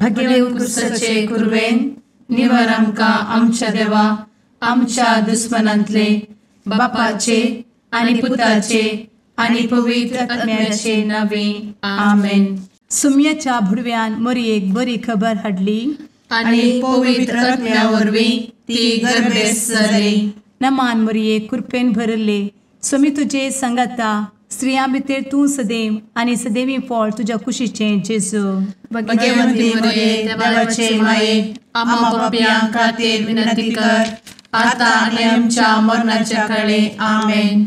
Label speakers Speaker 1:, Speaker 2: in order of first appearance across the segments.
Speaker 1: भगेव कुरवेन निवर आमकां आमच्या देवा आमच्या दुस्मनांतले बापाचे आनी पुताचे आनी पवित्र आत्म्याचे नावे आमेन.
Speaker 2: सुम्याच्या भुडव्यान मोरयेक बरी खबर हाडली
Speaker 1: आनी पवित्र आत्म्या वरवीं ती गर्भेस्त जाली.
Speaker 2: नमान मोरये, कृपेन भरले, स्वामी तुजे संगाता, स्त्रियां भितर तूं सदैव आनी सदैवी फळ तुज्या कुशीचें जेजू.
Speaker 1: भगवंती मोरये, देवाचे माये, आम्हा पापयां खातीर विनंती कर आता आनी आमच्या मरणाच्या काळे. आमेन.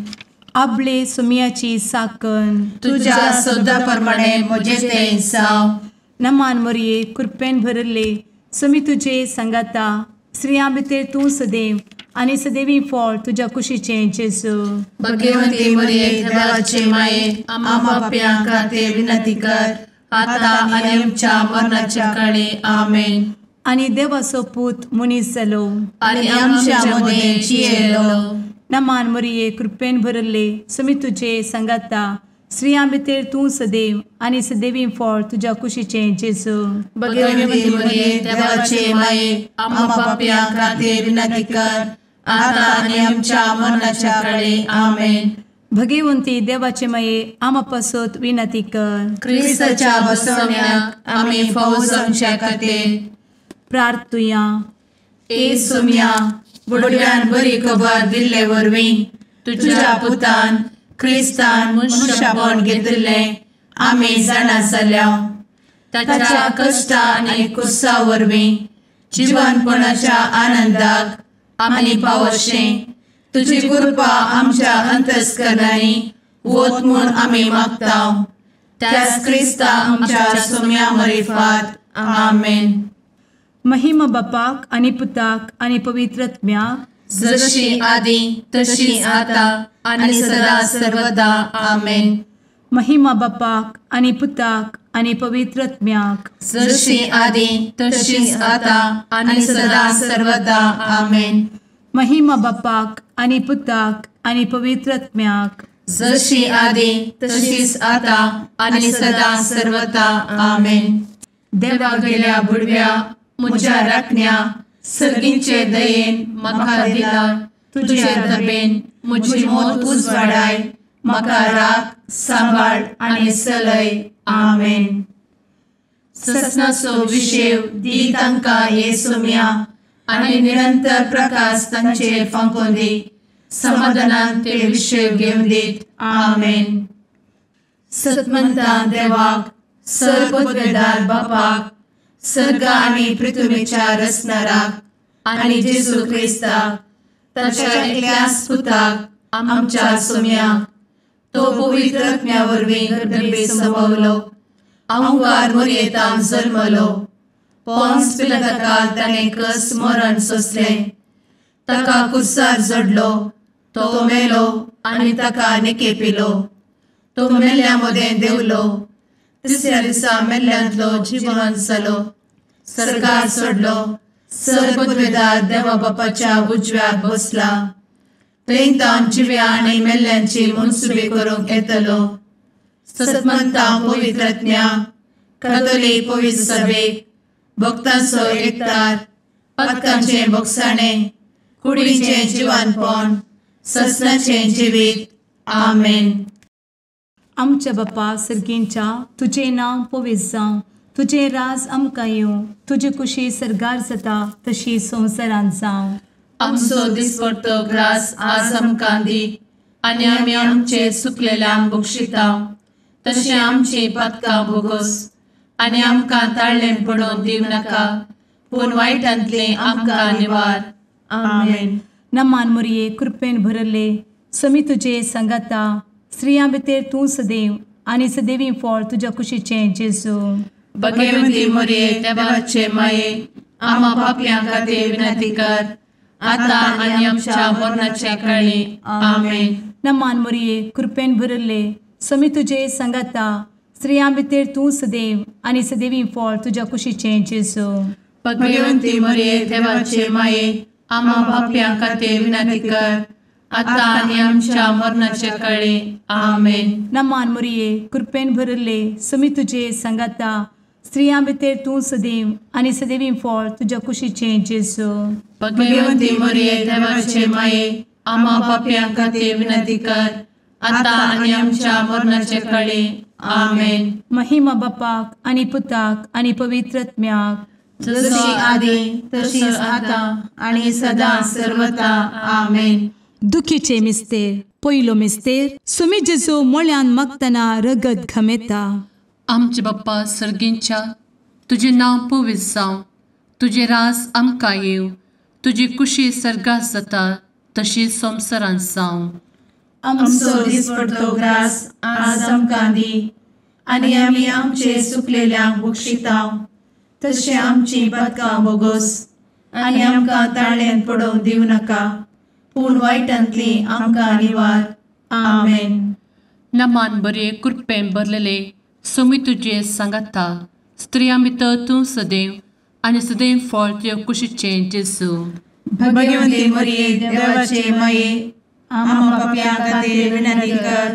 Speaker 2: आपले सुम्याची साकन
Speaker 1: तुज्या सदा प्रमाणे म्हजें तें जावं.
Speaker 2: नमान मोरये, कृपेन भरले, स्वामी तुजे संगाता, स्त्रियां भितर तूं सदैव आनी सदैवी फळ तुज्या कुशीचें जेजू.
Speaker 1: भगवंती मोरये, देवाचे माये, आम्हा पापयां खातीर विनंती कर आता आनी आमच्या मरणाच्या काळे. आमेन.
Speaker 2: आनी देवाचो पूत मनीस जालो
Speaker 1: आनी आमच्या मदें जियेलो.
Speaker 2: नमान मोरये, कृपेन भरले, स्वामी तुजे संगाता, स्त्रियां भितर तूं सदैव आनी सदैवी फळ तुज्या कुशीचें जेजू.
Speaker 1: भगवंती मोरये, देवाचे माये, आम्हा पापयां खातीर विनंती कर आता आनी आमच्या मरणाच्या काळे. आमेन.
Speaker 2: भगवंती देवाचे माये, आम्हा पासत विनंती कर.
Speaker 1: क्रिस्ताच्या बसवण्याक आमी फावो जावच्या खातीर
Speaker 2: प्रार्थुया.
Speaker 1: ए सुम्या, बुडव्यान बरी खबर दिल्ले वरवीं तुज्या पुतान क्रिस्तान मनशापण घेतिल्लें आमी जाणा जाल्या. ताच्या कश्टा आनी कुसा वरवीं जिवनपणाच्या आनंदाक आमी पावशें तुजी कृपा आमच्या अंतस्करणांनी वत म्हूण आमी मागता. त्याच क्रिस्ता आमच्या सुम्या मरिफात. आमेन.
Speaker 2: महिमा बापाक आनी पुताक आनी पवित्र आत्म्याक,
Speaker 1: जशी आदी तशी आता आनी सदा सर्वदा. आमेन.
Speaker 2: महिमा बापाक आनी पुताक आनी पवित्र आत्म्याक,
Speaker 1: जशी आदी तशी आता आनी सदा सर्वदा. आमेन.
Speaker 2: महिमा बापाक आनी पुताक आनी पवित्र आत्म्याक,
Speaker 1: जशी आदी तशीच आता आनी सदा सर्वदा. आमेन. देवा गेल्या बुडव्या म्हज्या राखण्या सर्गींचे दयेन म्हाका दिला तुजे दबेन म्हजी मोत उजवाडाय, म्हाका राख सांबाळ आनी सलय. आमेन. ससनाचो विशेव दी तांकां हे सुम्या आनी निरंतर प्रकाश तांचेर फांकोवन दी, समाधानान ते विशेव घेवन दीत. आमेन. सतमंता देवाक, सर्वपदवेदार बापाक, सर्ग आनी पृथ्वीच्या रचणाराक आनी जेजू क्रिस्ताक ताच्या एकल्याच पुताक आमच्या सुम्याक, तो पवित्र आत्म्या वरवीं गर्भे संभवलो, अहंकार मोरयेतान जल्मलो, पोन्स पिलाताकाल ताणें कस मरण सोंसलें, ताका कुर्सार जडलो, तो मेलो आनी ताका निकेपिलो, तो मेल्ल्या मदें देंवलो, तिसऱ्या दिसा मेल्ल्यांतलो जिवन जालो, सर्गार सोडलो, सर्वपदवेदार देवा बापाच्या उजव्याक बसला, थंय तावन जिव्या आनी मेल्ल्यांची मनसुबी करूंक येतलो. सतमंता पवित्र आत्म्या, कातोलीक पवित्र सभेक, भक्तांचो एकतार, पातकांचें भोगसाणें, कुडीचें जिवानपण, ससनाचें जिवीत. आमेन.
Speaker 2: आमच्या बापा सर्गींच्या, तुजें नांव पवित्र जावं, तुजें राज आमकां येवं, तुजी कुशी सर्गार जाता तशी संवसारांत जावं.
Speaker 1: आमचो दिसपडतो ग्रास आज आमकां दी आनी आमी आमचे सुकलेल्यांक बक्षिता तशें आमची पातकां भोगोस आनी आमकां ताळ्ळें पडोवन दिवं नाका, पूण वायटांतलें आमकां निवार. आमेन.
Speaker 2: नमान मोरये, कृपेन भरले, स्वामी तुजे संगाता, स्त्रियां भितर तूं सदैव आनी सदैवी फळ तुज्या कुशीचें जेजू.
Speaker 1: भगवंती मोरये, देवाचे माये, आम्हा पापयां खातीर विनंती कर आता आनी आमच्या मरणाच्या काळी. आमेन.
Speaker 2: नमान मोरये, कृपेन भरले, स्वामी तुजे संगाता, स्त्रियां भितर तूं सदैव आनी सदैवी फळ तुज्या कुशीचें जेजू.
Speaker 1: भगवंती मोरये, देवाचे माये, आम्हा पापयां खातीर विनंती कर आता आनी आमच्या मरणाच्या काळी. आमेन.
Speaker 2: नमान मोरये, कृपेन भरले, स्वामी तुजे संगाता, स्त्रियां भितर तूं सदैव आनी सदैवी फळ तुज्या कुशीचें जेजू.
Speaker 1: भगवंती मरिये देवाचे माये, आम्हा पापयां खातीर विनंती कर, आतां आनी आमच्या मरणाचे कळे. आमेन.
Speaker 2: महिमा बापाक आनी पुताक आनी पवित्र आत्म्याक,
Speaker 1: जशी आदी तशीच आतां आनी सदां सर्वता. आमेन.
Speaker 2: दुखीचे मिस्तेर. पयलो मिस्तेर, सुमी जेजू मोळ्यान मागतना रगत घमेता.
Speaker 1: आमचे बाप्पा सर्गींच्या, तुजें नांव पवित्र जावं, तुजें रास आमकां येवं, तुजी कुशी सर्गात जाता तशी संवसारांत जावं. आमचो दिसपडतो ग्रास आज आमकां दी, आनी आमी आमचे सुकलेल्यांक बक्षिता तशें आमची पातकां बोगोस, आनी आमकां ताळ्यान पडोवंक दिवं नाका, पूण वायटांतली आमकां निवार. आमेन. नमान बरे कृपेन भरलेले, सोमी तुजे सांगाता, स्त्रियां भितर तूं सदैव आनी सदैव फळ तुज्या कुशीचें जेजू. भगवंती मरिये देवाचे माये, आम्हा पापयां खातीर विनंती कर,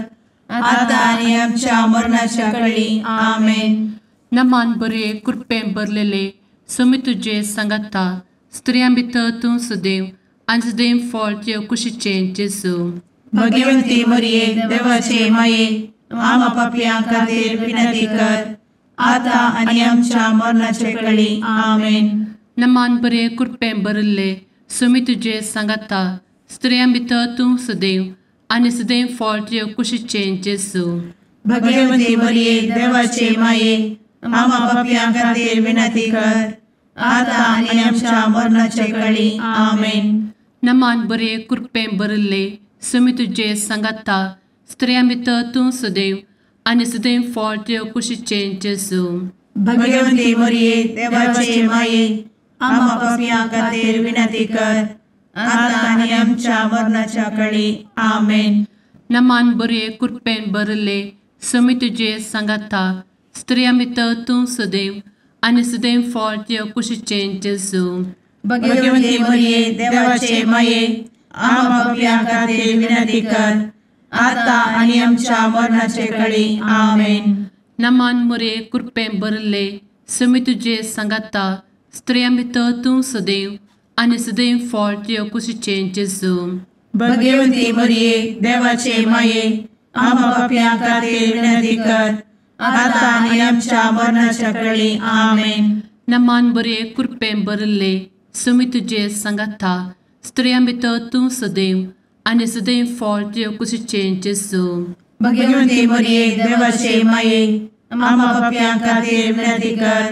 Speaker 1: आतां आनी आमच्या मरणाच्या कळी. आमेन. नमान बरे कृपेन भरलेले, सोमी तुजे सांगाता, स्त्रियां भितर तूं सदैव आनी सदैव फळ तुज्या कुशीचें जेजू. भगवंती मरिये देवाचे माये, आम्हा पापयां खातीर विनंती कर, आतां आनी आमच्या मरणाचे कळी. आमेन. नमान बरे कृपेन भरिल्ले, सोमी तुजे सांगाता, स्त्रियां भितर तूं सदैव आनी सदैव फळ तुज्या कुशीचें जेजू. भगवंती मरिये देवाचे माये, आम्हा पापयां खातीर विनंती कर, आतां आनी आमच्या मरणाचे कळी. आमेन. नमान बरे कृपेन भरिल्ले, सोमी तुजे सांगाता, स्त्रियां भितर तूं सदैव आनी सदैव फळ तुज्या कुशीचें जेजू. भगवंती मरिये देवाचे माये, आम्हा पापयां खातीर विनंती कर, आतां आनी आमच्या मरणाच्या कळी. आमेन. नमान बरे कृपेन भरिल्ले, सोमी तुजे सांगाता, स्त्रियां भितर तूं सदैव आनी सदैव फळ तुज्या कुशीचें जेजू. भगवंती मरिये देवाचे माये, आम्हा पापयां खातीर विनंती कर, आतां आनी आमच्या मरणाचे कळी. आमेन. नमान मरिये कृपेन भरिल्ले, सोमी तुजे सांगाता, स्त्रियां भितर तूं सदैव आनी सदैव फळ तुज्या कुशीचें जेजू. भगवंती मरिये देवाचे माये, आम्हा पापयां खातीर विनंती कर, आतां आनी आमच्या मरणाच्या कळी. आमेन. नमान बरे कृपेन भरिल्ले, सोमी तुजे सांगाता, स्त्रियां भितर तूं सदैव आनी सदैव फळ तुज्या कुशीचें जेजू. भगवंती मरिये देवाचे माये, आम्हा पापयां खातीर विनंती कर,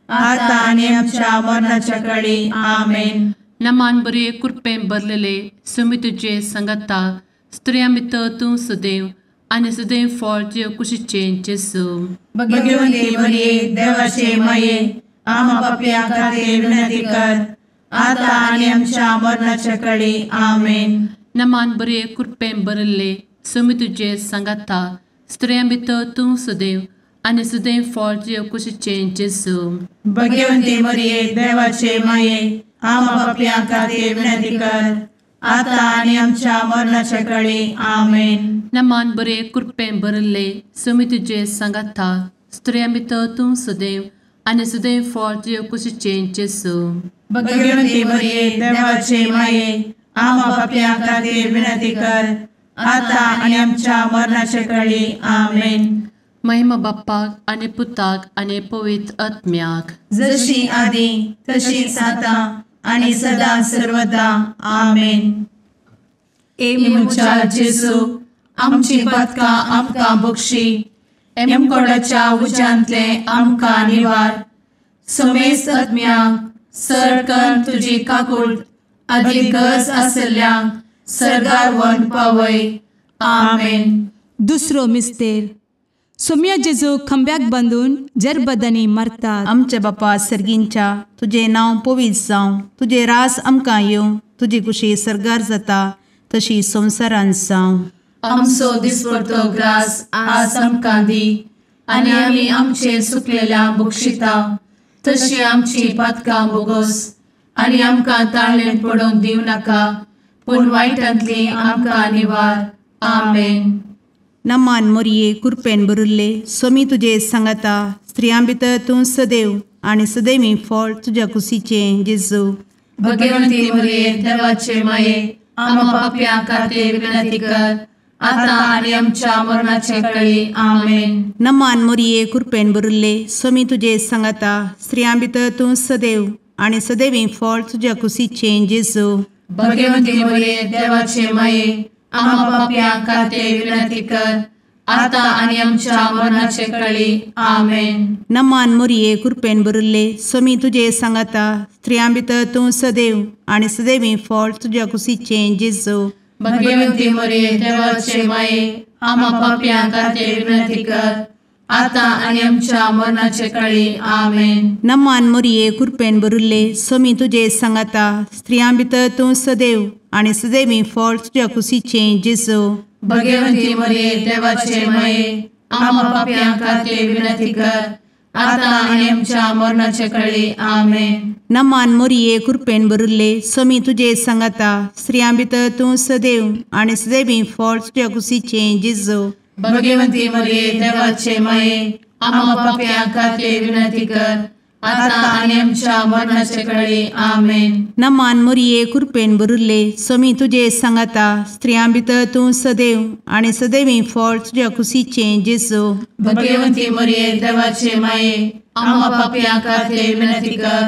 Speaker 1: आतां आनी आमच्या मरणाच्या कळी. आमेन. नमान बरे कृपेन भरलेले, सोमी तुजे सांगाता, स्त्रियां भितर तूं सदैव आनी सदैव फळ तुज्या कुशीचें जेजू. भगवंती मरिये देवाचे माये, आम्हा पापयां खातीर विनंती कर, आतां आनी आमच्या मरणाच्या कळी. आमेन. नमान बरे कृपेन भरिल्ले, सोमी तुजे सांगाता, स्त्रियां भितर तूं सदैव आनी सदैव फळ तुज्या कुशीचें जेजू. भगवंती मरिये देवाचे माये, आम्हा पापयां खातीर विनंती कर, आतां आनी आमच्या मरणाच्या कळी. आमेन. नमान बरे कृपेन भरिल्ले, सोमी तुजे सांगाता, स्त्रियां भितर तूं सदैव आनी सदैव फळ तुज्या कुशीचें जेजू. भगवंती मरिये देवाचे माये, आम्हा पापयां खातीर विनंती कर, आतां आनी आमच्या मरणाचे कळी. आमेन. महिमा बाप्पाक आनी पुताक आनी पवित्र आत्म्याक, जशी आदी तशीच आतां आनी सदां सर्वदा. आमेन. ए म्हज्या जेजू, आमची पातकां आमकां बक्षी, एमकोडाच्या उज्यांतले आमकां निवार, समेस्त आत्म्यांक सर तुजी काकूट आदी गरज आसल्ल्यांक सर्गार व्हरून पावय. आमेन.
Speaker 2: दुसरो मिस्तेर, सोम्या जेजू खंब्याक बांदून जरबदांनी मारतात.
Speaker 3: आमच्या बापा सर्गींच्या, तुजें नांव पवित्र जावं, तुजें रास आमकां येवं, तुजी कुशी सर्गार जाता तशी संवसारांत जावं.
Speaker 1: आमचो दिसपडतो ग्रास आज आमकां दी, आनी आमी आमचे सुकलेल्या बक्षिता तशी आमची पातकां बोगोस, आनी आमकां ताळ्ळेन पडोवंक दिवं नाका, पूण वायटांतली आमकां निवार. आमेन.
Speaker 3: नमान मोरये कृपेन भरिल्ले, स्वामी तुजे सांगाता, स्त्रियां भितर तूं सदैव आनी सदैवी फळ तुज्या कुशीचें जेजू।
Speaker 1: भगवंती मरिये देवाचे माये आम्हा पाप्यां खातीर विनंती कर आता आनी आमच्या मरणाचे वेळी। आमेन।
Speaker 3: नमान मोरये कृपेन भरिल्ले स्वामी तुजे सांगाता स्त्रियां भितर तूं सदैव आनी सदैवी फळ तुज्या कुशीचें जेजू।
Speaker 1: भगवंती मरिये देवाचे माये आम्हा पाप्यां खातीर विनंती कर आता आनी आमच्या मरणाचे वेळी। आमेन।
Speaker 3: नमान मोरये कृपेन भरिल्ले स्वामी तुजे सांगाता स्त्रियां भितर तूं सदैव आनी सदैवी फळ तुज्या कुशीचें जेजू।
Speaker 1: भगवंती मरिये देवाचे माये आम्हा पाप्यां खातीर विनंती कर आता आनी आमच्या मरणाचे वेळी। आमेन।
Speaker 3: नमान मोरये कृपेन भरिल्ले स्वामी तुजे सांगाता स्त्रियां भितर तूं सदैव आनी सदैवी फळ तुज्या कुशीचें जेजू।
Speaker 1: भगवंती मरिये देवाचे माये आम्हा पाप्यां खातीर विनंती कर आता आनी आमच्या मरणाचे वेळी। आमेन।
Speaker 3: नमान मोरये कृपेन भरिल्ले स्वामी तुजे सांगाता स्त्रियां भितर तूं सदैव आनी सदैवी फळ तुज्या कुशीचें जेजू।
Speaker 1: भगवंती मरिये देवाचे माये आम्हा पाप्यां खातीर विनंती कर आता आनी आमच्या मरणाचे वेळी। आमेन।
Speaker 3: नमान मोरये कृपेन भरिल्ले स्वामी तुजे सांगाता स्त्रियां भितर तूं सदैव आनी सदैवी फळ तुज्या कुशीचें जेजू।
Speaker 1: भगवंती मरिये देवाचे माये आम्हा पाप्यां खातीर विनंती कर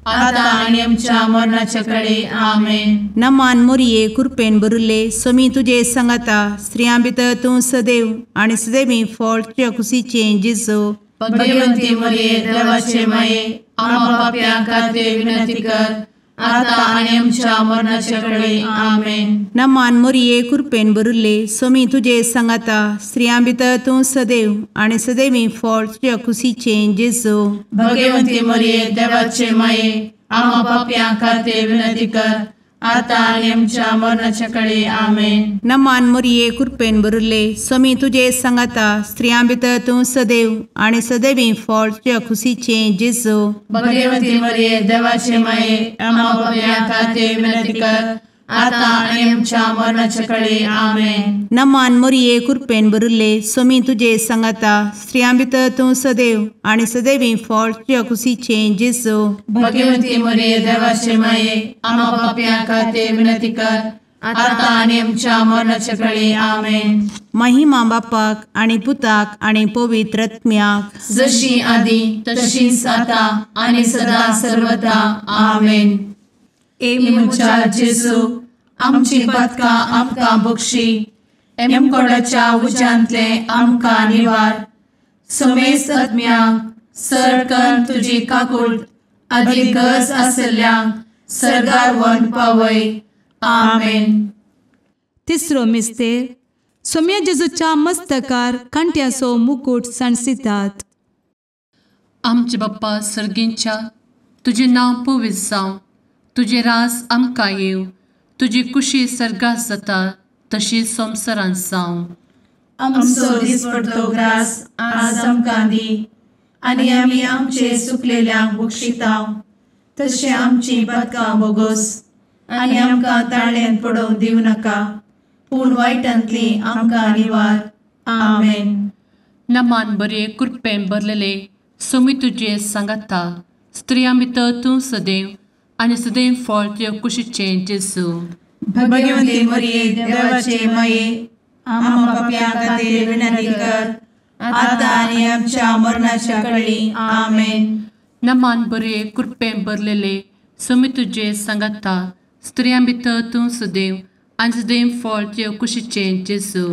Speaker 1: आता आनी आमच्या मरणाचे वेळी। आमेन।
Speaker 3: नमान मोरये कृपेन भरिल्ले स्वामी तुजे सांगाता स्त्रियां भितर तूं सदैव आनी सदैवी फळ तुज्या कुशीचें जेजू।
Speaker 1: भगवंती मरिये देवाचे माये आम्हा पाप्यां खातीर विनंती कर आता आनी आमच्या मरणाचे वेळी। आमेन।
Speaker 3: नमान मोरये कृपेन भरिल्ले स्वामी तुजे सांगाता स्त्रियां भितर तूं सदैव आनी सदैवी फळ तुज्या कुशीचें जेजू।
Speaker 1: भगवंती मरिये देवाचे माये आम्हा पाप्यां खातीर विनंती कर आता आनी आमच्या मरणाचे वेळी। आमेन।
Speaker 3: नमान मोरये कृपेन भरिल्ले स्वामी तुजे सांगाता स्त्रियां भितर तूं सदैव आनी सदैवी फळ तुज्या कुशीचें जेजू।
Speaker 1: भगवंती मरिये देवाचे माये आम्हा पाप्यां खातीर विनंती कर आता आनी आमच्या मरणाचे वेळी। आमेन।
Speaker 3: नमान मोरये कृपेन भरिल्ले स्वामी तुजे सांगाता स्त्रियां भितर तूं सदैव आनी सदैवी फळ तुज्या कुशीचें जेजू।
Speaker 1: भगवंती मरिये देवाचे माये आम्हा पाप्यां खातीर विनंती कर आता आनी आमच्या मरणाचे वेळी। आमेन।
Speaker 3: महिमा बापाक आनी पुताक आनी पवित्र आत्म्याक,
Speaker 1: जशी आदी तशीच आता आनी सदा सर्वदा। आमेन। ए म्हज्या जेजू आमची पातकां आमकां बक्षी, एमकोडाच्या उज्यांतले आमकां निवार, समेस्त आत्म्यांक सरकन तुजी काकूट आदी गरज आशिल्ल्यांक सर्गार व्हरून पावय। आमेन।
Speaker 2: तिसरो मिस्तेर सोम्या जेजूच्या मस्तकार कांट्याचो मुकूट सांडसितात।
Speaker 1: आमचे बाप्पा सर्गींच्या तुजें नांव पवित्र जावं, तुजें राज आमकां येवं, तुजी कुशी सर्गात जाता तशी संवसारांत जावं।
Speaker 4: आमचो दिसपडतो ग्रास आज आमकां दी आनी आमी आमचे सुकलेल्यांक बक्षितांव तशें आमची पातकां बोगोस आनी आमकां ताळ्यान पडोवंक दिवं नाका, पूण वायटांतली आमकां निवार। आमेन।
Speaker 1: नमान बरे कृपेन भरलेले स्वामी तुजे सांगाता स्त्रियां भितर तूं सदैव आनी सदैव फळ तुज्या कुशीचें जेजू।
Speaker 4: भगवंती मरिये देवाचे माये आम्हा पाप्यां खातीर विनंती कर आता आनी आमच्या मरणाच्या वेळी। आमेन।
Speaker 1: नमान बरे कृपेन भरलेले स्वामी तुजे सांगाता स्त्रियां भितर तूं सदैव आनी सदैव फळ तुज्या कुशीचें जेजू।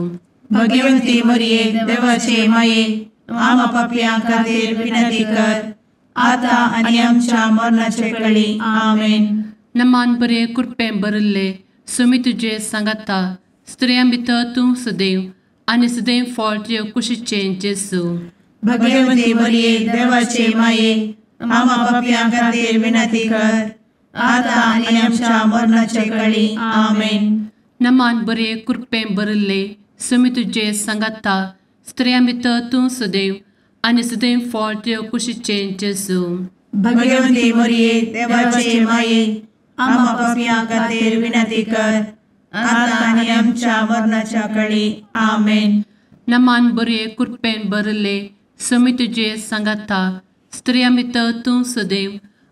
Speaker 4: भगवंती मरिये देवाचे माये आम्हा पाप्यां खातीर विनंती कर आता आनी आमच्या मरणाचे वेळी। आमेन।
Speaker 1: नमान बरे कृपेन भरिल्ले स्वामी तुजे सांगाता स्त्रियां भितर तूं सदैव आनी सदैव फळ तुज्या कुशीचें जेजू।
Speaker 4: भगवंती मरिये देवाचे माये आम्हा पाप्यां खातीर विनंती कर आता आनी आमच्या मरणाचे वेळी। आमेन।
Speaker 1: नमान बरे कृपेन भरिल्ले स्वामी तुजे सांगाता स्त्रियां भितर तूं सदैव आनी सदैव फळ तुज्या कुशीचें जेजू।
Speaker 4: भगवंती मरिये देवाचे माये आम्हा पाप्यां खातीर विनंती कर आता आनी आमच्या मरणाच्या वेळी। आमेन।
Speaker 1: नमान बरे कृपेन भरिल्ले समी तुजे सांगाता स्त्रियां भितर तूं सदैव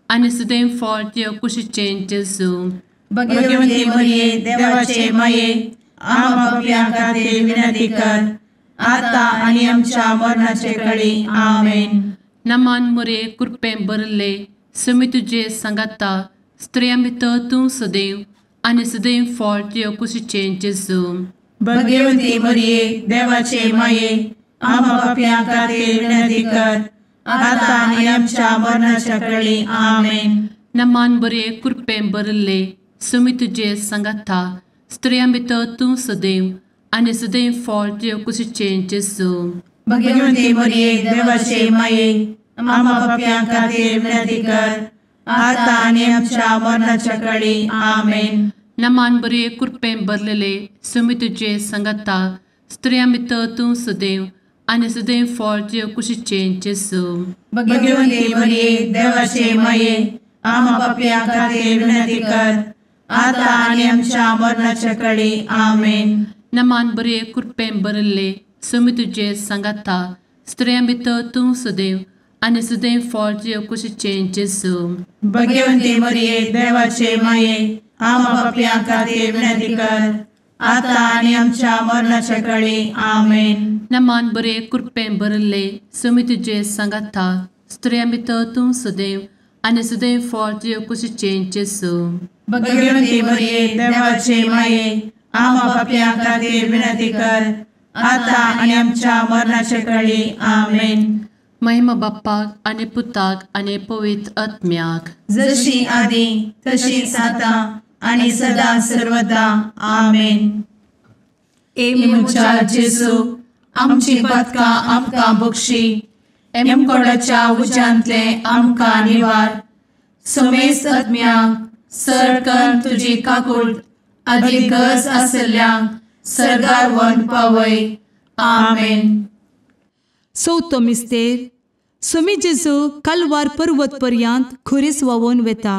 Speaker 1: आनी सदैव फळ तुज्या कुशीचें जेजू.
Speaker 4: भगवती मरिये देवाचे माये आम्हा पाप्यां खातीर विनंती कर आता आनी आमच्या मरणाचे कळी. आमेन.
Speaker 1: नमान मोरये कृपेन भरिल्ले समी तुजे सांगाता स्त्रियां भितर तूं सदैव आनी सदैव फळ तुज्या कुशीचें जेजू.
Speaker 4: भगवती मरिये देवाचे माये आम्हा पाप्यां खातीर विनंती कर आता आनी आमच्या मरणाच्या कळी. आमेन.
Speaker 1: नमान बरे कृपेन भरिल्ले समी तुजे सांगाता स्त्रियां भितर तूं सदैव आनी सदैव फळ तुज्या कुशीचें जेजू.
Speaker 4: भगवती मरिये देवाचे माये आम्हा पाप्यां खातीर विनंती कर आता आनी आमच्या मरणाच्या कळी. आमेन.
Speaker 1: नमान बरे कृपेन भरलेले समी तुजे सांगाता स्त्रियां भितर तूं सदैव आनी सदैव फळ तुज्या कुशीचें जेजू.
Speaker 4: भगवती मरिये देवाचे माये आम्हा पाप्यां खातीर विनंती कर आता आनी आमच्या मरणाच्या कळी. आमेन.
Speaker 1: नमान बरे कृपेन भरिल्ले समी तुजे सांगाता स्त्रियां भितर तूं सदैव आनी सदैव फळ तुज्या कुशीचें जेजू.
Speaker 4: भगवती मरिये देवाचे माये आम्हा पाप्यां खातीर विनंती कर आता आनी आमच्या मरणाच्या कळी. आमेन.
Speaker 1: नमान बरे कृपेन भरिल्ले समी तुजे सांगाता स्त्रियां भितर तूं सदैव आनी सदैव फळ तुज्या कुशीचें जेजू.
Speaker 4: भगवती मरिये देवाचे माये आम्हा पाप्यां खातीर विनंती कर आता आनी आमच्या मरणाच्या कळी. आमेन.
Speaker 1: महिमा बाप्पाक आनी पुताक आनी पवित्र आत्म्याक,
Speaker 4: जशी आदी तशीच आता आनी सदा सर्वदा. आमेन.
Speaker 2: ए
Speaker 4: म्हज्या जेजू आमची पातकां आमकां बक्षी, एमकोडाच्या उज्यांतले आमकां निवार, समेस्त आत्म्यांक सरकन तुजी काकूट आदी गरज आसल्ल्यांक सर्गार व्हरून पावय. आमेन.
Speaker 2: चवथो मिस्तेर सुमी जेजू कालवार पर्वत पर्यंत खुरीस व्हांवून वेता.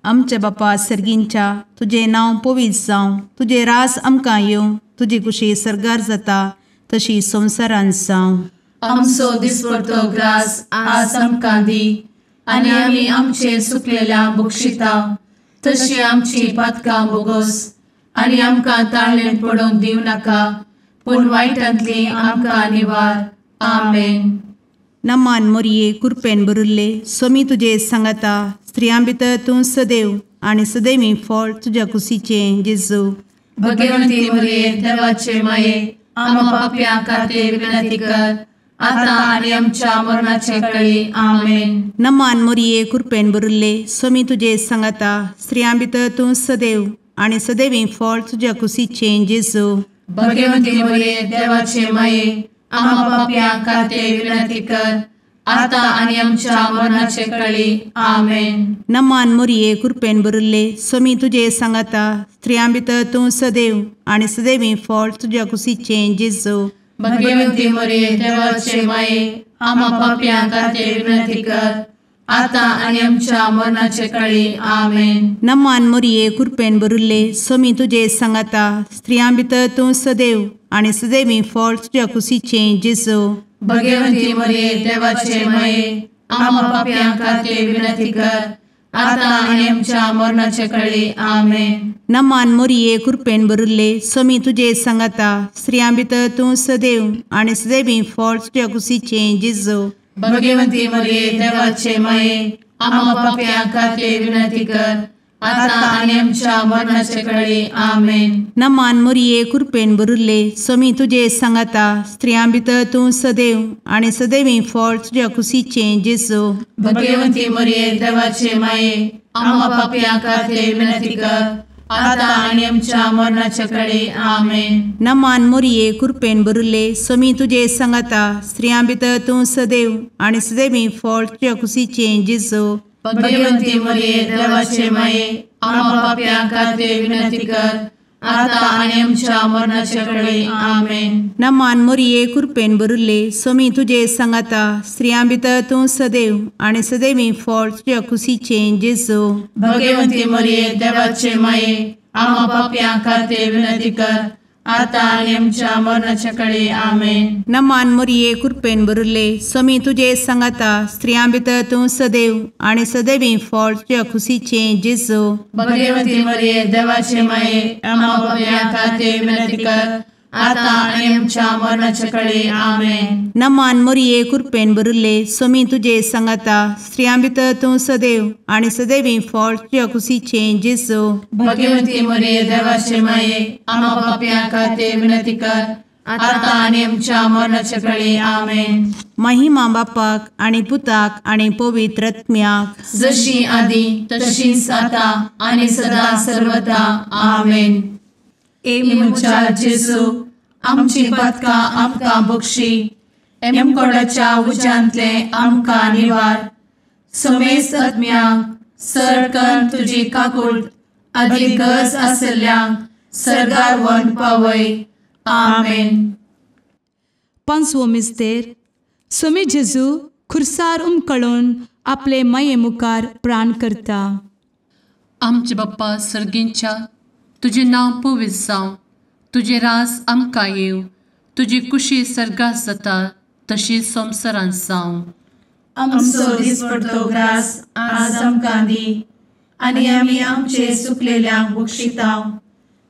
Speaker 3: आमच्या बापा सर्गींच्या तुजें नांव पवित्र जावं, तुजें राज आमकां येवं, तुजी कुशी सर्गार जाता तशी संवसारांत जावं.
Speaker 1: आमचो दिसपडतो ग्रास आज आमकां दी आनी आमी आमचे सुकलेल्या बक्षिता तशी आमची पातकां बोगोस आनी आमकां ताळेन पडोवंक दिवं नाका पूण वायटांतली आमकां निवार. आमेन.
Speaker 3: नमान मोरये कृपेन भरिल्ले सोमी तुजे सांगाता स्त्रियां भितर तूं सदैव आनी सदैवी फळ तुज्या कुशीचें जेजू.
Speaker 1: भगवंती मोरये देवाचे माये आम्हा पाप्यां खातीर विनंती कर आता आनी आमच्या मरणाचे कळी. आमेन.
Speaker 3: नमान मोरये कृपेन भरिल्ले सोमी तुजे सांगाता स्त्रियां भितर तूं सदैव आनी सदैवी फळ तुज्या कुशीचें जेजू.
Speaker 1: भगवंती मोरये देवाचे माये आम्हा पाप्यां खातीर विनंती कर आता आनी आमच्या मरणाचे कळी. आमेन.
Speaker 3: नमान मोरये कृपेन भरिल्ले सोमी तुजे सांगाता स्त्रियां भितर तूं सदैव आनी सदैवी फळ तुज्या कुशीचें जेजू.
Speaker 1: भगवंती मोरये देवाचे माये आम्हा पाप्यां खातीर विनंती कर आता आनी आमच्या मरणाचे कळी. आमेन.
Speaker 3: नमान मोरये कृपेन भरिल्ले सोमी तुजे सांगाता स्त्रियां भितर तूं सदैव आनी सदैवी फळ तुज्या कुशीचें जेजू.
Speaker 1: भगवंती मोरये देवाचे माये आम्हा पाप्यां खातीर विनंती कर आता आनी आमच्या मरणाचे कळी. आमेन.
Speaker 3: नमान मोरये कृपेन भरिल्ले सोमी तुजे सांगाता स्त्रियां भितर तूं सदैव आनी सदैवी फळ तुज्या कुशीचें जेजू.
Speaker 1: भगवंती मोरये देवाचे माये आम्हा पाप्यां खातीर विनंती कर आता आनी आमच्या मरणाचे कळी. आमेन.
Speaker 3: नमान मोरये कृपेन भरिल्ले सोमी तुजे सांगाता स्त्रियां भितर तूं सदैव आनी सदैवी फळ तुज्या कुशीचें जेजू.
Speaker 1: भगवंती मोरये देवाचे माये आम्हा पाप्यां खातीर विनंती कर आता आनी आमच्या मरणाचे कळी. आमेन.
Speaker 3: नमान मोरये कृपेन भरिल्ले सोमी तुजे सांगाता स्त्रियां भितर तूं सदैव आनी सदैवी फळ तुज्या कुशीचें जेजू.
Speaker 1: भगवंती मोरये देवाचे माये आम्हा पाप्यां खातीर विनंती कर आता आनी आमच्या मरणाचे कळी. आमेन.
Speaker 3: नमान मोरये कृपेन भरिल्ले सोमी तुजे सांगाता स्त्रियां भितर तूं सदैव आनी सदैवी फळ तुज्या कुशीचें जेजू.
Speaker 1: भगवंती मोरये देवाचे माये आम्हा पाप्यां खातीर विनंती कर आतां आनी आमच्या मरणाच्या कळे. आमेन.
Speaker 3: नमान मोरये कृपेन भरिल्ले, स्वामी तुजे सांगाता, स्त्रियां भितर तूं सदैव आनी सदैवी फळ तुज्या खुशीचें जेजू.
Speaker 1: भगवती मरिये देवाचे माये, आम्हा पाप्यां खातीर विनंती कर, आतां आनी आमच्या मरणाच्या कळे. आमेन.
Speaker 3: नमान मोरये कृपेन भरिल्ले, स्वामी तुजे सांगाता, स्त्रियां भितर तूं सदैव आनी सदैवी फळ तुज्या खुशीचें जेजू.
Speaker 1: भगवती मरिये देवाचे माये, आम्हा पाप्यां खातीर विनंती कर, आतां आनी आमच्या मरणाच्या कळे. आमेन.
Speaker 3: महिमा बापाक आनी पुताक आनी पवित्र आत्म्याक,
Speaker 1: जशी आदी तशीच आतां आनी सदा सर्वदा. आमेन. ए म्हज्या जेजू, आमची पातकां आमकां बक्षी, एमकोडाच्या उज्यांतले आमकां निवार, समेस्त आत्म्यांक सरकन तुजी काकूट आदी गरज आसल्ल्यांक सर्गार व्हरून पावय. आमेन.
Speaker 2: पांचवो मिस्तेर. स्वामी जेजू खुर्सार उमकळून आपले माये मुखार प्राण करता.
Speaker 1: आमचे बाप्पा सर्गींच्या, तुजें नांव पवित्र जावं, तुजें राज आमकां येवं, तुजी कुशी सर्गात जाता तशी संवसारांत जावं. आमचो दिसपडतो ग्रास आज आमकां दी, आनी आमी आमचे सुकलेल्यांक बक्षिता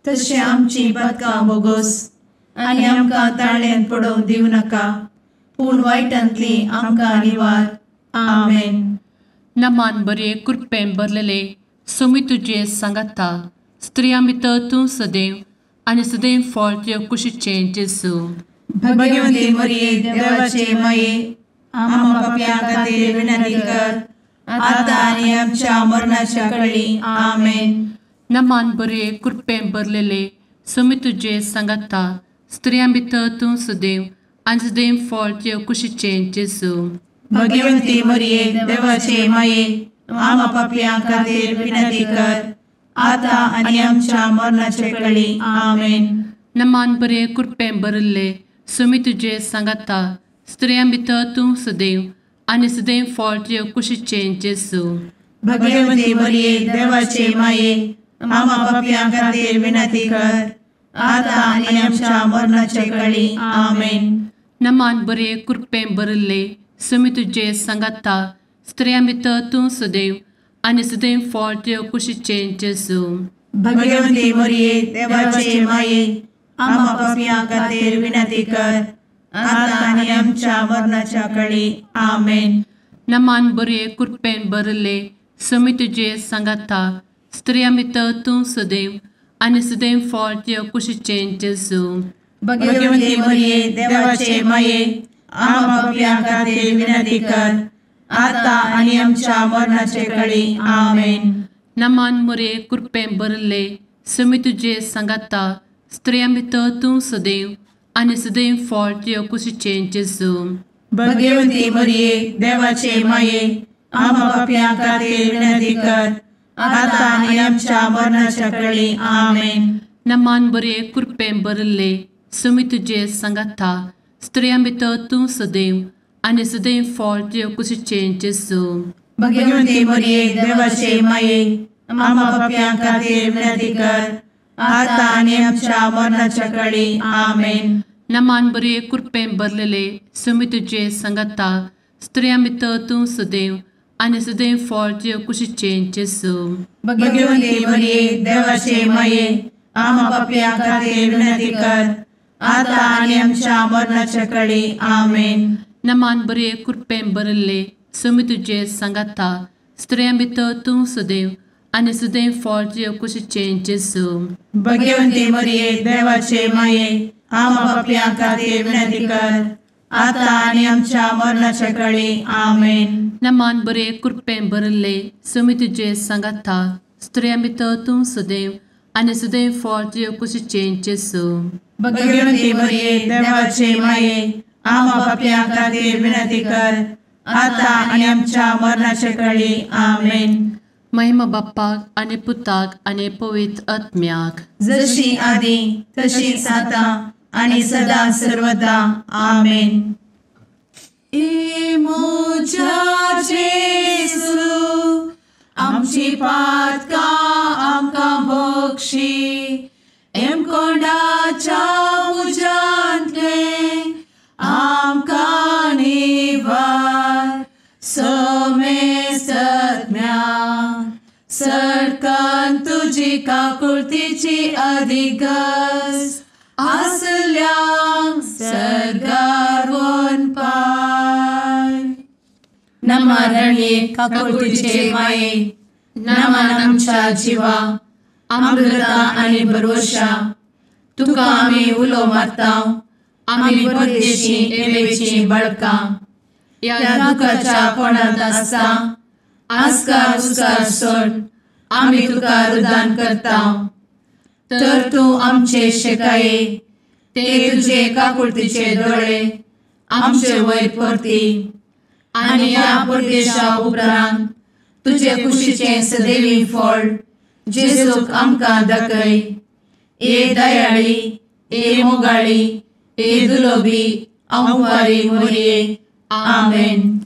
Speaker 1: तशें आमची पातकां बोगोस, आनी आमकां ताळ्यांत पडोवंक दिवं नाका, पूण वायटांतली आमकां निवार. आमेन. नमान बरे कृपेन भरलेले, स्वामी तुजे सांगाता, स्त्रियां भितर तूं सदैव आनी सदैव फळ तुज्या कुशीचें जेजू. भगवती मरिये देवाचे माये, आम्हा पाप्यां खातीर विनंती कर, आतां आनी आमच्या मरणाच्या कळी. आमेन. नमान बरे कृपेन भरलेले, स्वामी तुजे सांगाता, स्त्रियां भितर तूं सदैव आनी सदैव फळ तुज्या कुशीचें जेजू. भगवती मरिये देवाचे माये, आम्हा पाप्यां खातीर विनंती कर, आतां आनी आमच्या मरणाचे कळी. आमेन. नमान बरे कृपेन भरिल्ले, स्वामी तुजे सांगाता, स्त्रियां भितर तूं सदैव आनी सदैव फळ तुज्या कुशीचें जेजू. भगवती मरिये देवाचे माये, आम्हा पाप्यां खातीर विनंती कर, आतां आनी आमच्या मरणाचे कळी. आमेन. नमान बरे कृपेन भरिल्ले, स्वामी तुजे सांगाता, स्त्रियां भितर तूं सदैव आनी सदैव फळ तुज्या कुशीचें जेजू. भगवती मरिये देवाचे माये, आम्हा पाप्यां खातीर विनंती कर, आतां आनी आमच्या मरणाच्या कळी. आमेन. नमान बरे कृपेन भरिल्ले, स्वामी तुजे सांगाता, स्त्रियां भितर तूं सदैव आनी सदैव फळ तुज्या कुशीचें जेजू. भगवती मरिये देवाचे माये, आम्हा पाप्यां खातीर विनंती कर, आतां आनी आमच्या मरणाचे कळी. आमेन. नमान मरिये कृपेन भरिल्ले, स्वामी तुजे सांगाता, स्त्रियां भितर तूं सदैव आनी सदैव फळ तुज्या कुशीचें जेजू. भगवती मरिये देवाचे माये, आम्हा पाप्यां खातीर विनंती कर, आतां आनी आमच्या मरणाच्या कळी. आमेन. नमान बरे कृपेन भरिल्ले, स्वामी तुजे सांगाता, स्त्रियां भितर तूं सदैव आनी सदैव फळ तुज्या कुशीचें जेजू. भगवती मरिये देवाचे माये, आम्हा पाप्यां खातीर विनंती कर, आतां आनी आमच्या मरणाच्या कळी. आमेन. नमान बरे कृपेन भरलेले, स्वामी तुजे सांगाता, स्त्रियां भितर तूं सदैव आनी सदैव फळ तुज्या कुशीचें जेजू. भगवती मरिये देवाचे माये, आम्हा पाप्यां खातीर विनंती कर, आतां आनी आमच्या मरणाच्या कळी. आमेन. नमान बरे कृपेन भरिल्ले, स्वामी तुजे सांगाता, स्त्रियां भितर तूं सदैव आनी सदैव फळ तुज्या कुशीचें जेजू. भगवती मरिये देवाचे माये, आम्हा पाप्यां खातीर विनंती कर, आतां आनी आमच्या मरणाच्या कळी. आमेन. नमान बरे कृपेन भरिल्ले, स्वामी तुजे सांगाता, स्त्रियां भितर तूं सदैव आनी सदैव फळ तुज्या कुशीचें जेजू. भगवती मरिये देवाचे माये, आम्हा पाप्यां खातीर विनंती कर, आतां आनी आमच्या मरणाच्या कळी. आमेन. महिमा बाप्पाक आनी पुताक आनी पवित्र आत्म्याक, जशी आदी तशीच आतां आनी सदा सर्वदा. आमेन. ए म्हज्या जेजू, आमची पातकां आमकां बक्षी, एमकोंडाच्या तुजी काकुळतीची अधिगस आसल्यांक सर्गार वनपाय. नमा रणये काकुळतीचे माये, नमन आमच्या जिवा, अमृता आनी भरवशा, तुका आमी उलो मारता, आमी परदेशी एवेची बळकां, ह्या दुखाच्या कोणांत आसता आस्कार उस्कार सोड आमी तुका रुदान करता. तर तूं आमचे शेकाये ते तुजे काकुळतीचे दोळे आमचे वयर परती आनी ह्या परदेशा उपरांत तुजे कुशीचें सदैवी फळ जेजूक आमकां दाखय. ए दयाळी, ए मोगाळी, ए दुलोबी अंवारी मोरये. आमेन.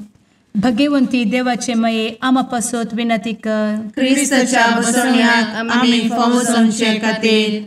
Speaker 2: भगवंती देवाचे मये आमा पासत विनंती कर.
Speaker 4: क्रिस्ताच्या बसवण्याक आमी फावो जावचे खातीर.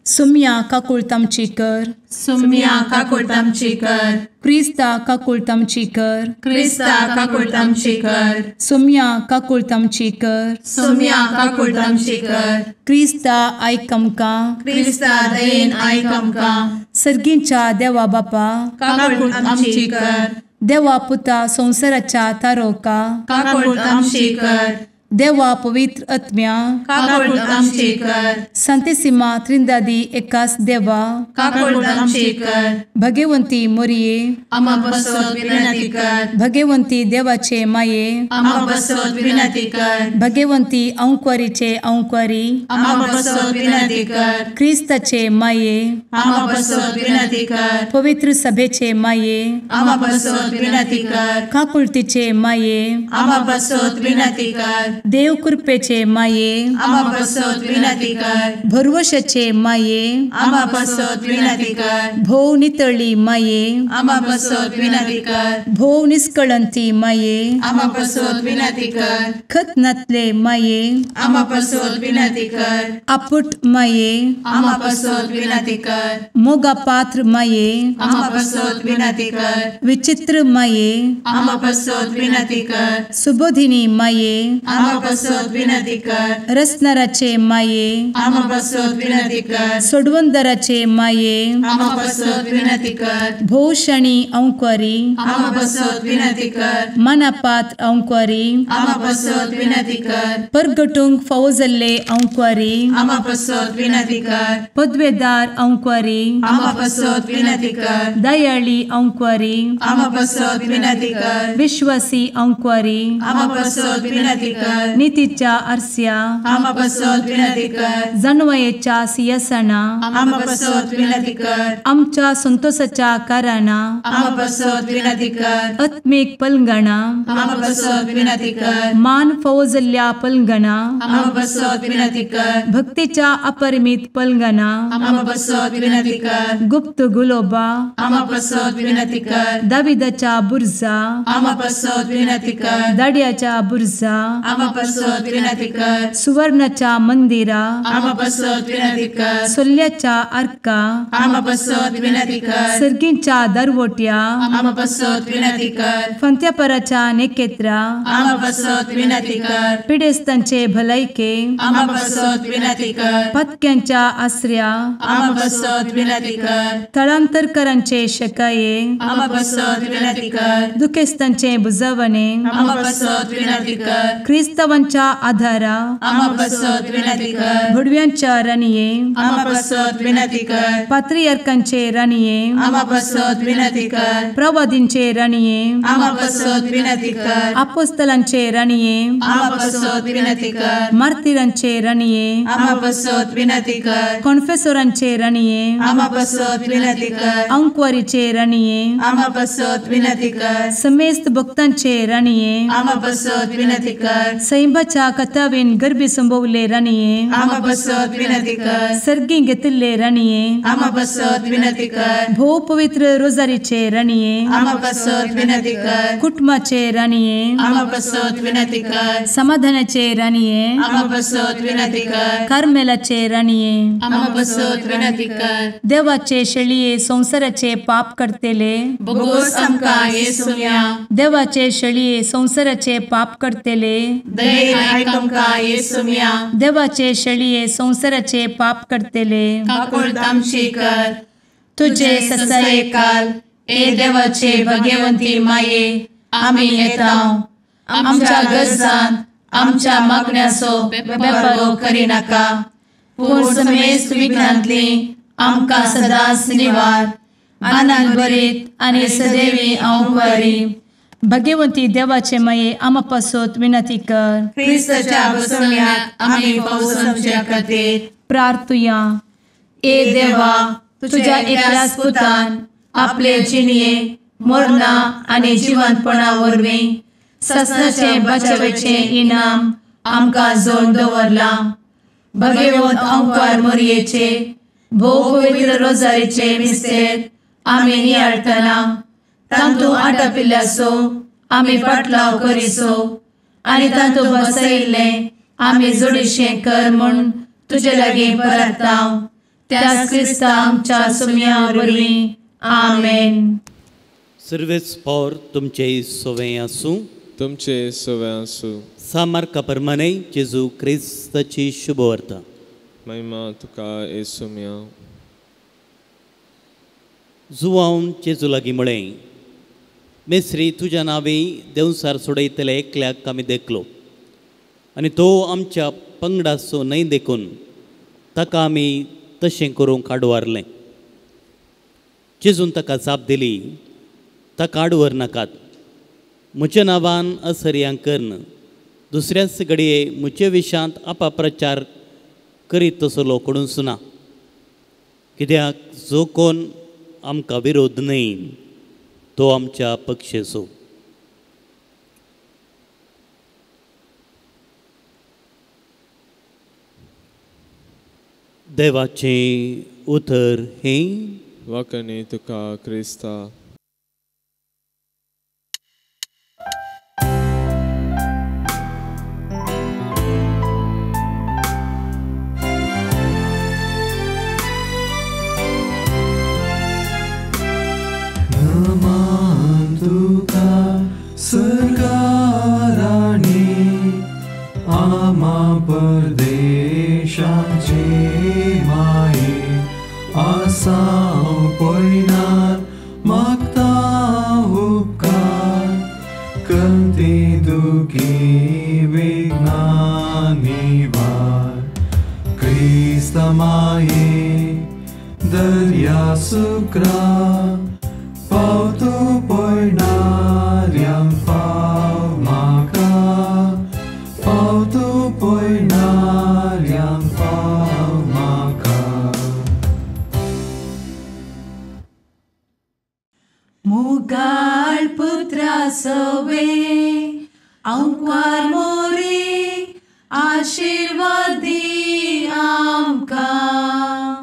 Speaker 2: सुम्या काकुळत आमची कर.
Speaker 4: सुम्या काकुळत आमची कर.
Speaker 2: क्रिस्ता काकुळत आमची कर.
Speaker 4: क्रिस्ता काकुळत आमची कर.
Speaker 2: सुम्या काकुळत आमची कर.
Speaker 4: सुम्या काकुळत आमची कर.
Speaker 2: क्रिस्ता आयक आमकां.
Speaker 4: क्रिस्ता दयेन आयक आमकां.
Speaker 2: सर्गींच्या देवा बापा
Speaker 4: काकुळत आमची कर.
Speaker 2: देवा पुता संवसाराच्या तारोका
Speaker 4: काकुळत आमची कर.
Speaker 2: देवा पवित्र आत्म्या
Speaker 4: काकुळत आमची कर.
Speaker 2: संतेसिमा त्रिंदादी एकास देवा
Speaker 4: काकुळत आमची कर.
Speaker 2: भगवंती मोरये
Speaker 4: आमा पासत विनंती कर.
Speaker 2: भगवंती देवाचे माये
Speaker 4: आमा पासत विनंती कर.
Speaker 2: भगवंती अंकुरीचे अंकुरी
Speaker 4: आमा पासत विनंती कर.
Speaker 2: क्रिस्ताचे माये
Speaker 4: आमा पासत विनंती कर.
Speaker 2: पवित्र सभेचे माये
Speaker 4: आमा पासत विनंती कर.
Speaker 2: काकुळतीचे माये
Speaker 4: आमा पासत विनंती कर.
Speaker 2: देव कृपेचे माये
Speaker 4: आमा पासत विनंती कर.
Speaker 2: भरवशाचे माये
Speaker 4: आमा पासत विनंती कर.
Speaker 2: भोव नितळी माये
Speaker 4: आमा पासत विनंती कर.
Speaker 2: भोव निष्कळंती माये
Speaker 4: आमा पासत विनंती कर.
Speaker 2: खत नातले माये
Speaker 4: आमा पासत विनंती कर.
Speaker 2: आपुट माये
Speaker 4: आमा पासत विनंती कर.
Speaker 2: मोगा पात्र माये
Speaker 4: आमा पासत विनंती कर.
Speaker 2: विचित्र माये
Speaker 4: आमा पासत विनंती कर.
Speaker 2: सुबोधिनी माये
Speaker 4: आमा पासत विनंती कर.
Speaker 2: रसनाराचे माये
Speaker 4: आमा पासत विनंती कर.
Speaker 2: सोडवंदराचे माये
Speaker 4: आमा पासत विनंती कर.
Speaker 2: भोवशणी अंकुरी
Speaker 4: आमा पासत विनंती कर.
Speaker 2: मनापात्र अंकुरी
Speaker 4: आमा पासत विनंती कर.
Speaker 2: परगटूंक फावो जाल्ले अंकुरी
Speaker 4: आमा पासत विनंती कर.
Speaker 2: पदवेदार अंकुरी
Speaker 4: आमा पासत विनंती कर.
Speaker 2: दयाळी अंकुरी
Speaker 4: आमा पासत विनंती कर.
Speaker 2: विश्वासी अंकुरी
Speaker 4: आमा पासत विनंती कर.
Speaker 2: नितीच्या आरस्या
Speaker 4: आमा पासत विनंती कर.
Speaker 2: जानवयेच्या सिंहासना
Speaker 4: आमा पासत विनंती कर.
Speaker 2: आमच्या संतोषाच्या कारणा
Speaker 4: आमा पासत विनंती कर.
Speaker 2: आत्मीक पलंगणा
Speaker 4: आमा पासत विनंती कर.
Speaker 2: मान फावो जाल्ल्या पलंगणा
Speaker 4: आमा पासत विनंती कर.
Speaker 2: भक्तीच्या अपरिमित पलंगणा
Speaker 4: आमा पासत विनंती कर.
Speaker 2: गुप्त गुलोबा
Speaker 4: आमा पासत विनंती कर.
Speaker 2: दाविदाच्या बुर्जा
Speaker 4: आमा पासत विनंती कर.
Speaker 2: दाड्याच्या बुर्जा
Speaker 4: आमा पासत विनंती कर.
Speaker 2: सुवर्णाच्या मंदिरा
Speaker 4: आमा पासत विनंती कर.
Speaker 2: सोल्याच्या आर्का
Speaker 4: आमा पासत विनंती कर.
Speaker 2: सर्गींच्या दरवट्या
Speaker 4: आमा पासत विनंती कर.
Speaker 2: फंत्यापराच्या नेकेत्रा
Speaker 4: आमा पासत विनंती कर.
Speaker 2: पिडेस्तांचे भलायके
Speaker 4: आमा पासत विनंती कर.
Speaker 2: पत्क्यांच्या आसऱ्या
Speaker 4: आमा पासत विनंती कर.
Speaker 2: थळांतरकरांचे शकाये
Speaker 4: आमा पासत विनंती कर.
Speaker 2: दुखेस्तांचे बुजवणे
Speaker 4: आमा पासत विनंती कर.
Speaker 2: क्रिस्तावांच्या आधारा
Speaker 4: आमा पासत विनंती कर.
Speaker 2: भुडव्यांच्या राणये
Speaker 4: आमा पासत विनंती कर.
Speaker 2: पात्रियार्कांचे राणये
Speaker 4: आमा पासत विनंती कर.
Speaker 2: प्रवादींचे राणये
Speaker 4: आमा पासत विनंती कर.
Speaker 2: आपोस्तलांचे राणये
Speaker 4: आमा पासत विनंती कर.
Speaker 2: मार्तिरांचे राणये
Speaker 4: आमा पासत विनंती कर.
Speaker 2: कॉन्फेसोरांचे राणये
Speaker 4: आमा पासत विनंती कर.
Speaker 2: अंकुवारीचे राणये
Speaker 4: आमा पासत विनंती कर.
Speaker 2: समेस्त भक्तांचे राणये
Speaker 4: आमा पासत विनंती कर.
Speaker 2: सैंबाच्या कथावेन गर्भी संभवले राणये
Speaker 4: आमा पासत विनंती कर.
Speaker 2: सर्गी घेतिल्ले राणये
Speaker 4: आमा पासत विनंती कर.
Speaker 2: भोव पवित्र रोजारीचे राणये
Speaker 4: आमा पासत विनंती कर.
Speaker 2: कुटुंबाचे राणये
Speaker 4: आमा पासत विनंती कर.
Speaker 2: समाधानाचे राणये
Speaker 4: आमा पासत विनंती कर.
Speaker 2: कार्मेलाचे राणये
Speaker 4: आमा पासत विनंती कर.
Speaker 2: देवाचे शेळये संवसाराचे पाप करतेले
Speaker 4: बोगोस आमकां येसुम्या
Speaker 2: देवाचे शेळये संवसाराचे पाप करतेले
Speaker 1: दयेन आयक आमकां येसुम्या.
Speaker 2: देवाचे शेळये संवसाराचे पाप करतले
Speaker 1: काकुळट आमची कर.
Speaker 2: तुजे
Speaker 1: ससायेकाल ए देवाचे भगवंती माये आमी येता आमच्या गरजान आमच्या मागण्याचो बेपर्वो करिनाका पूण समेस्त विघ्नांतली आमकां सदांच निवार. आनंद भरीत आनी सदैवी अंवकारी.
Speaker 2: भगवंती देवाचे माये आमा पासत विनंती कर.
Speaker 1: क्रिस्ताच्या बसवण्याक आमी पावसाच्या खातीर
Speaker 2: प्रार्थुया.
Speaker 1: ए देवा तुझ्या एकल्याच पुतान आपले जिणये मरणा आनी जिवंतपणा वरवीं ससनाचे बचावेचे इनाम आमकां जोड दवरलां. भगवंत अंकार मोरयेचे भोव पवित्र रोजारीचे मिस्तेर आमी नियाळटना तांतू आटापिल्ल्याचो आमी पाटलाव करिसो आनी तांतू बसयिल्लें आमी जोडीशें कर म्हूण तुजे लागीं परता त्याच क्रिस्ता आमच्या सुम्या वरवीं. आमेन.
Speaker 5: सर्वेच पावर तुमचे सोवे आसूं.
Speaker 6: तुमचे सोवे आसूं.
Speaker 5: सामार्का प्रमाणे जेजू क्रिस्ताची शुभवार्ता.
Speaker 6: महिमा तुका येसुम्या.
Speaker 5: जुवावन जेजू लागीं म्हळें, मेस्त्री तुज्या नांवी देंवसार सोडयतले एकल्याक आमी देखलो आनी तो आमच्या पंगडाचो न्हय देखून ताका आमी तशें करूंक आडवारलें. जेजून ताका जाप दिली, ताका आडवर नाकात. म्हज्या नांवान असर्यां करून दुसऱ्याच घडये म्हजे विशांत अपाप्रचार करीत तसलो कोणूच ना. कित्याक जो कोण आमकां विरोध न्हय तो आमच्या पक्षेचो. देवाचें उतर हें.
Speaker 6: वाकणी तुका क्रिस्ता.
Speaker 7: नमान तुका सरकाराणी आमा परदेशाचे माये आसाव पयनार मागता उपकार कंती दुखी विघ्ना निवार. क्रिस्त माये दर्या सुक्रा पावतो पयणाऱ्यांक पाव म्हाका पावतो पयणाऱ्यांक पाव म्हाका.
Speaker 1: मुगाळ पुत्रा सवे अंकार मोरे आशीर्वादी आमकां.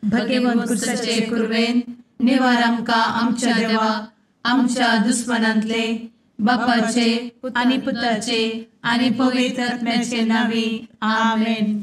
Speaker 1: भगवंत कुर्साचे कुर्वेन निवार आमकां आमच्या देवा आमच्या दुस्मनांतले बापाचे आनी पुताचे आनी पवित्र आत्म्याचे नांवी. आमेन.